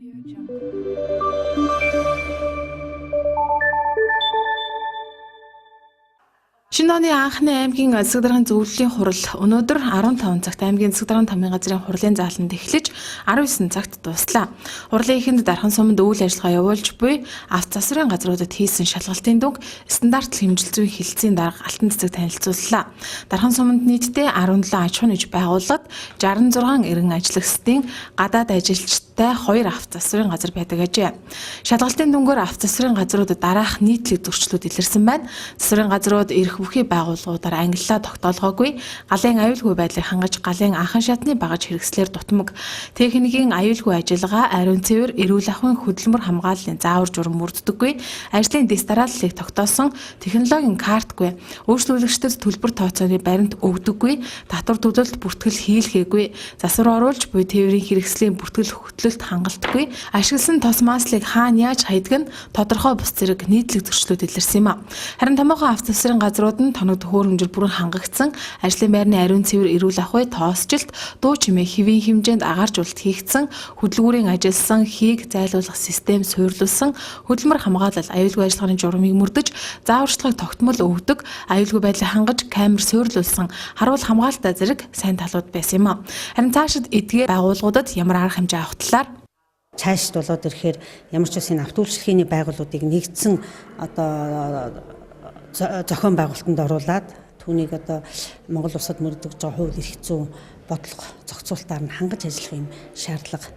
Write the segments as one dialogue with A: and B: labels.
A: Audio Jungle.
B: Шинэ оны анхны аймгийн засаг даргын зөвлөлийн хурал өнөөдөр 15 цагт аймгийн засаг даргын тамийн газрын хурлын зааланд эхлэж 19 цагт дууслаа. Хурлын эхэнд Дархан суманд үйл ажиллагаа явуулж буй авто засварын газруудад хийсэн шалгалтын дүнг стандарт хэмжил зүйн хэлтсийн дарга Алтан цэцэг танилцууллаа. Дархан суманд нийтдээ 17 аж ахуйн нэгж байгууллагад 66 эрен ажиллагчдын гадаад ажилчтай 2 авто засварын газар байдаг ажээ. Шалгалтын дүнгээр авто засварын газруудад дараах нийтлэг зөрчлүүд илэрсэн байна. Засварын газрууд эрх бүхий байгууллагуудаар ангиллаа тогтоолгоогүй, галын аюулгүй байдлыг хангаж, галын анхан шатны багаж хэрэгслээр дутмаг, техникийн аюулгүй ажиллагаа, ариун цэвэр, эрүүл ахуйн хөдөлмөр хамгааллын заавар журам мөрддөггүй, ажлын дэс дарааллыг тогтоосон, технологийн картгүй, өөрчлөгчдөд төлбөр тооцооны баримт өгдөггүй, татвар төлөлт бүртгэл хийлгээгүй, засвар оруулж буй тээврийн хэрэгслийн бүртгэл хөтлөлт хангалтгүй, ашигласан тос маслыг хаана яаж хайдаг нь тодорхой бус зэрэг нийтлэг зөрчлүүд илэрсэн юм а. Харин томоохон авто засварын газрууд нь тоног төхөөрөмжөөр бүрэн хангагдсан, ажлын байрны ариун цэвэр, эрүүл ахуй, тоосжилт, дуу чимээ хэвийн хэмжээнд агааржуулалт хийгдсэн, хөдөлгүүрийн ажилласан, хийг зайлуулах систем суйрлуулсан, хөдөлмөр хамгаалал, аюулгүй ажиллагааны журмыг мөрдөж, зааварчилгааг тогтмол өгдөг, аюулгүй байдлыг хангаж, камер суйрлуулсан, харуул хамгаалалтаа зэрэг сайн талууд байсан юм а. Харин цаашид эдгээр байгууллагуудад ямар арга хэмжээ авах талаар
C: цаашд болоод ирэхээр ямар ч үсэн авто үйлчилгээний байгууллагуудыг нэгдсэн одоо зохион байгуулалтанд оруулаад түүнийг одоо Монгол улсад мөрдөж байгаа хууль эрх зүйн бодлого зохицуултаар нь хангаж ажиллах юм шаардлага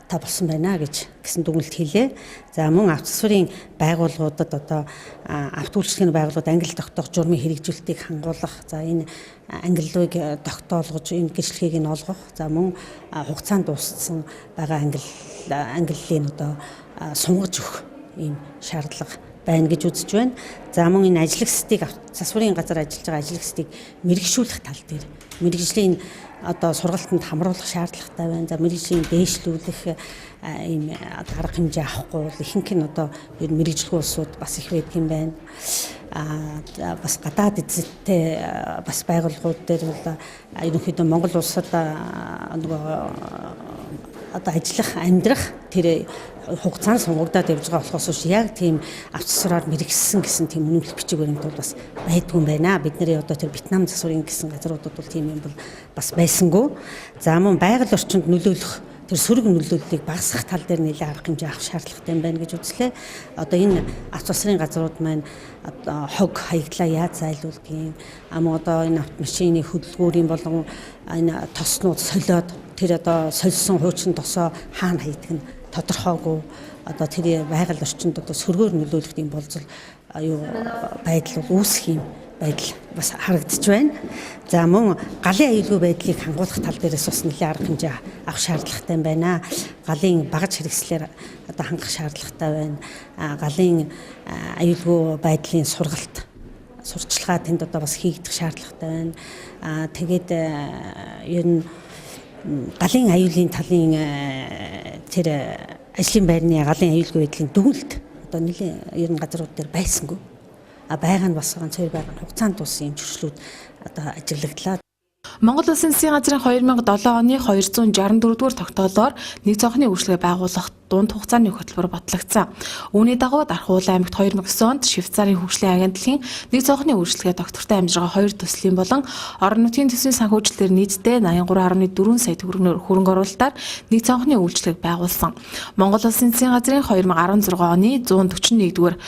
C: та болсон байна гэж гэсэн дүгнэлт хийлээ. За мөн авто засварын байгууллагуудад одоо авто үйлчилгээний байгууллагууд англи тогтоох журмын хэрэгжүүлэлтийг хангуулах, за энэ ангиллыг тогтоолгож энэ гэрчлэгийг нь олгох, за мөн хугацаанд дууссан байгаа ангиллыг одоо сунгаж өгөх ийм шаардлага байна гэж үзэж байна. За мөн энэ ажиллагчдыг засварын газар ажиллаж байгаа ажиллагчдыг мэрэгшүүлэх тал дээр мэрэгжлийн одоо сургалтанд хамруулах шаардлагатай байна. За мэрэгжлийн дээшлүүлэх ийм арга хэмжээ авахгүй бол ихэнх нь одоо ер нь мэрэгжилгүй улсууд бас их байдаг юм байна. Аа бас гадаад эзэнтэй бас байгууллагууд дээр бол ерөнхийдөө Монгол улсад нөгөө одоо ажиллах, амьдрах тэр хугацаанд сунгагдаад явж байгаа болохоос биш яг тийм авто засвараар мэргэссэн гэсэн тийм үнэмлэх бичиг баримт бол бас байдгүй юм байна. Бидний одоо тэр Вьетнам засварын гэсэн газруудад бол тийм юм бол бас байсангүй. За мөн байгаль орчинд нөлөөлөх тэр сөрөг нөлөөллийг багасгах тал дээр нэлээд арга хэмжээ авах шаардлагатай юм байна гэж үзлээ. Одоо энэ авто засварын газрууд маань одоо хог хаягдлаа яаж зайлуулдгийг, ам одоо энэ автомашины хөдөлгүүрийн болон энэ тоснууд солиод тэр одоо сольсон хуучин тосоо хаана хайдаг нь тодорхойгүй, одоо тэр байгаль орчинд одоо сөргөөр нөлөөлөх юм болзол юу байдал бол үүсэх юм байдал бас харагдаж байна. За мөн галын аюулгүй байдлыг хангуулах тал дээрээс бас нэлээд арга хэмжээ авах шаардлагатай юм байна. Галын багаж хэрэгслээр одоо хангах шаардлагатай байна. Галын аюулгүй байдлын сургалт сурчлагаа тэнд одоо бас хийгдэх шаардлагатай байна. Тэгээд ер нь галын аюулын талын тэр ажлын байрны галын аюулгүй байдлын дүгнэлт одоо нэлээд ер нь газрууд дээр байсангүй. А байгаа нь бас ганц хоёр байгаа нь хугацаанд дууссан юм зөрчлүүд одоо ажиглагдлаа.
B: Монгол Улсын засгийн газрын 2007 оны 264 дугаар тогтоолоор нэг цонхны үйлчилгээ байгуулах дунд хугацааны хөтөлбөр батлагдсан. Үүний дагуу Дархуул аймагт 2009 онд Швейцарын хөгжлийн агентлагийн нэг цонхны үйлчилгээ доктортой амжиргаа хоёр төслийн болон орон нутгийн төсвийн санхүүжилтээр нийтдээ 83.4 сая төгрөгнөөр хөрөнгө оруулалтаар нэг цонхны үйлчилгээг байгуулсан. Монгол Улсын засгийн газрын 2016 оны 141 дугаар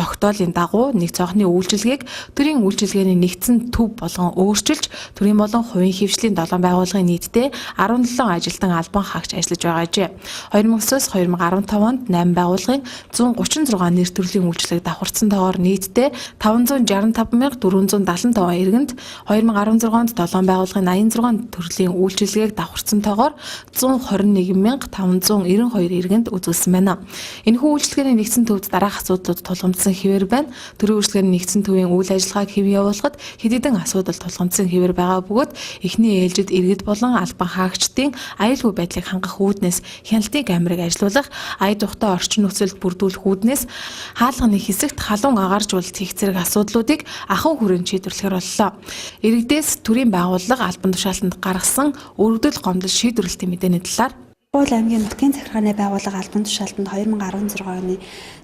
B: тогтоолын дагуу нэг цонхны үйлчилгээг төрийн үйлчилгээний нэгдсэн төв болгон өөрчилж, төрийн болон хувийн хэвшлийн 7 байгууллагын нийтдээ 17 ажилтан албан хаагч ажиллаж байгаа ажээ. 2009-оос 2015 онд 8 байгууллагын 136 нэр төрлийн үйлчилгээг давхарцсан тоогоор нийтдээ 565,475 иргэнд, 2016 онд 7 байгууллагын 86 төрлийн үйлчилгээг давхарцсан тоогоор 121,592 иргэнд үзүүлсэн байна. Энэхүү үйлчилгээний нэгдсэн төвд дараах асуудлууд тулгамдсан хэвээр байна. Төрийн үйлчилгээний нэгдсэн төвийн үйл ажиллагааг хэв явуулахад хэд хэдэн асуудал тулгамдсан хэвээр байгаа бөгөөд эхний ээлжид иргэд болон албан хаагчдын аюулгүй байдлыг хангах үүднээс хяналтын камерыг ажилуулах, ая тухтай орчин нөхцөлд бүрдүүлэх үүднээс хаалганы хэсэгт халуун агааржуулалт хийх зэрэг асуудлуудыг ахуй хүрээнд шийдвэрлэхээр боллоо. Иргэдээс төрийн байгууллага албан тушаалтанд гаргасан өргөдөл гомдол шийдвэрлэлтийн мэдээний талаар.
D: Уул аймгийн нутгийн захиргааны байгууллага албан тушаалтанд 2016 оны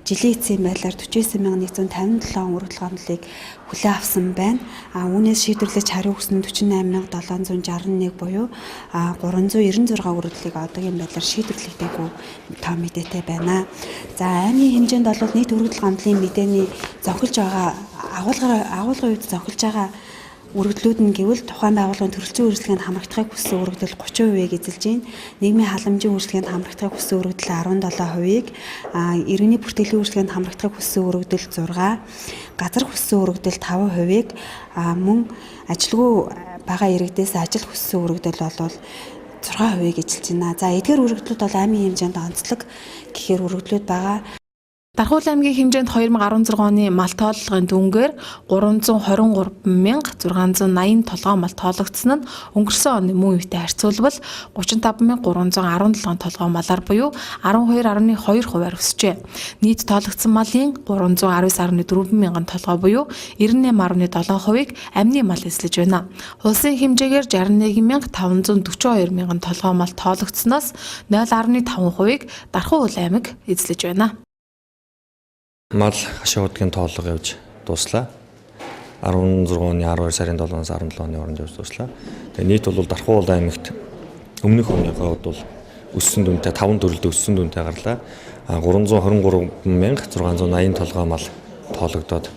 D: жилийн эцсийн байдлаар 49157 өргөдөл гомдлыг хүлээн авсан байна. Үүнээс шийдвэрлэж хариу өгсөн 48761 буюу 396 өргөдлийг одоогийн байдлаар шийдвэрлэгдээгүй тоо мэдээтэй байна. За, аймгийн хэмжээнд бол нийт өргөдөл гомдлын мэдээний зохилж байгаа агуулгын үед зохилж байгаа өргөдлүүд нь гэвэл тухайн байгууллагын төрөлцсөн үйлчилгээнд хамрагдахыг хүссэн өргөдөл 30%-ийг эзэлж байна. Нийгмийн халамжийн үйлчилгээнд хамрагдахыг хүссэн өргөдөл 17%-ийг, иргэний бүртгэлийн үйлчилгээнд хамрагдахыг хүссэн өргөдөл 6, газар хүссэн өргөдөл 5%-ийг, мөн ажилгүй байгаа иргэдээс ажил хүссэн өргөдөл бол 6%-ийг эзэлж байна. За, эдгээр өргөдлүүд бол аймгийн хэмжээнд онцлог гэхээр өргөдлүүд байгаа.
B: Дархуул аймгийн хэмжээнд 2016 оны мал тоологын дүнгээр 323,680 толгой мал тоологдсон нь өнгөрсөн оны мөн үетэй харьцуулбал 35,317 толгой малаар буюу 12.2 хувиар өсжээ. Нийт тоологдсон малын 319.4 мянган толгой буюу 98.7 хувийг амны мал эзлэж байна. Улсын хэмжээгээр 61,542 мянган толгой мал тоологдсоноос 0.5 хувийг Дархуул аймаг эзлэж байна.
E: Мал хашаа удгийн тооллого явж дууслаа. 16 оны 12 сарын 7-наас 17 оны хооронд явж дууслаа. Тэгээ нийт бол Дархуул аймагт өмнөх оныхоо бол өссөн дүнтэй 5 төрөлд өссөн дүнтэй гарлаа. 323,680 толгой мал тоологдоод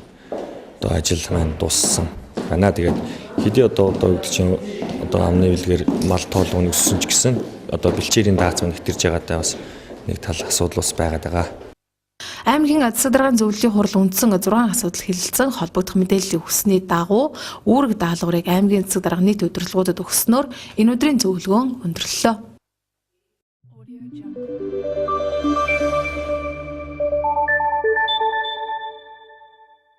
E: одоо ажил маань дууссан байна. Тэгээд хэдий одоо гэдэг чинь одоо амны бэлгээр мал тоолго нь өссөн ч гэсэн одоо бэлчээрийн даац маань хэтэрж байгаатай бас нэг тал асуудал бас байгаад байгаа.
B: Аймгийн засаг даргын зөвлөлийн хурал үндсэн 6 асуудал хэлэлцэн холбогдох мэдээллийг өгсөний дагуу үүрэг даалгаврыг аймгийн засаг дарга нийт удирдлагуудад өгснөөр энэ өдрийн зөвлөгөөн өндөрлөлөө.